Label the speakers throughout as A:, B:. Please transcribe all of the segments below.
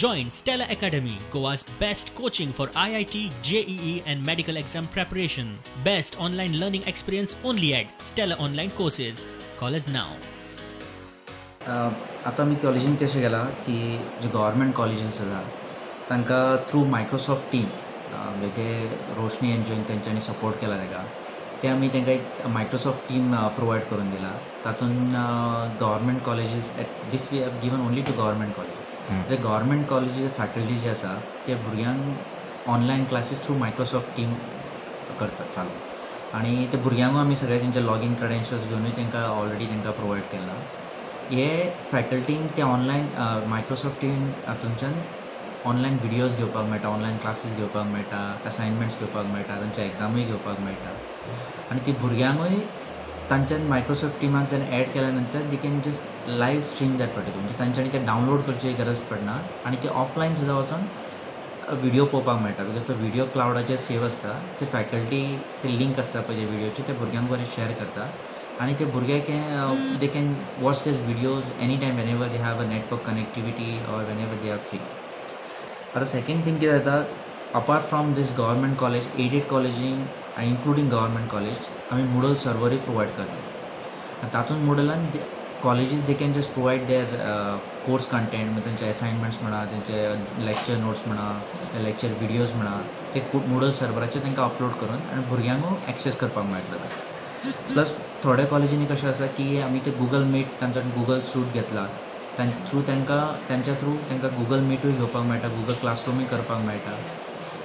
A: Join Stella Academy, Goa's best coaching for IIT, JEE and medical exam preparation. Best online learning experience only at Stella Online Courses. Call us now.
B: आतां आमी कॉलेजीन कशें केलां की जे government colleges आसा तांकां through Microsoft team, म्हणजे ते रोशनी एनजीओन तेंच्यांनी सपोर्ट केला ताका, ते आमी तांकां एक मायक्रोसॉफ्ट टीम प्रोवायड करून दिला. तातूंत government colleges, this we have given only to government college. ते गव्हर्मेंट कॉलेजीचे फॅकल्टी जे आसा ते भुरग्यांक online classes through Microsoft team करतात चालू, आनी ते भुरग्यांकूय आमी सगळे तेंचे लॉगीन क्रेडेन्शियल्स घेवनूय तांकां ऑलरेडी तांकां प्रोवायड केला. हे फॅकल्टींक ते ऑनलायन मायक्रोसॉफ्ट टीम हातूंच्यान ऑनलायन व्हिडियोज घेवपाक मेळटा, ऑनलायन क्लासीस घेवपाक मेळटा, असायनमेंट्स घेवपाक मेळटा, तांचे एग्जामूय घेवपाक मेळटा. आनी ती भुरग्यांकूय तांच्यान मायक्रोसॉफ्ट टिमांतल्यान एड केल्या नंतर they can just live stream that particular, म्हणजे तांच्यांनी ते डावनलोड करची गरज पडना आनी ते ऑफलायन सुद्दां वचोन व्हिडियो पळोवपाक मेळटा, because तो व्हिडियो क्लावडाचेर सेव आसता. ते फॅकल्टी ते लिंक आसता पळय व्हिडियोचे, ते भुरग्यांक बरें शेअर करता आनी ते भुरगे can they can watch these videos any time whenever they have a network connectivity or whenever they are free. आतां सेकेंड थींग कितें जाता, apart from this government college, aided कॉलेजींक including government college आमी मुडल सर्वरूय provide करतात. तातूंत मुडलान colleges they can just provide their course content, म्हणजे तेंचे असायनमेंट्स म्हणा, तेंचे लेक्चर नोट्स म्हणा, लेक्चर व्हिडियोज म्हणा, ते मुडल सर्वराचेर तांकां अपलोड करून आनी भुरग्यांकूय एक्सेस करपाक मेळटलो. प्लस थोड्या कॉलेजींनी कशें आसा की आमी ते गुगल मीट, तांचो गुगल सूट घेतला, थ्रू तांकां तांच्या थ्रू तांकां गुगल मिटूय घेवपाक मेळटा, गुगल क्लासरुमूय करपाक मेळटा.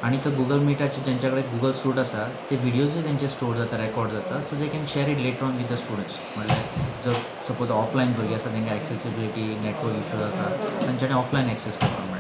B: आनी तो गुगल मिटाचे जेंच्या कडेन गुगल सूट आसा ते व्हिडियोजूय तेंचे स्टोर जाता, रेकॉर्ड जाता, so they can share it later on with the students. म्हणल्यार जर सपोज ऑफलायन भुरगीं आसा तांकां एक्सेसिबिलिटी नेटवर्क इशूज आसा, तांच्यांनी ऑफलायन एक्सेस करपाक मेळटा.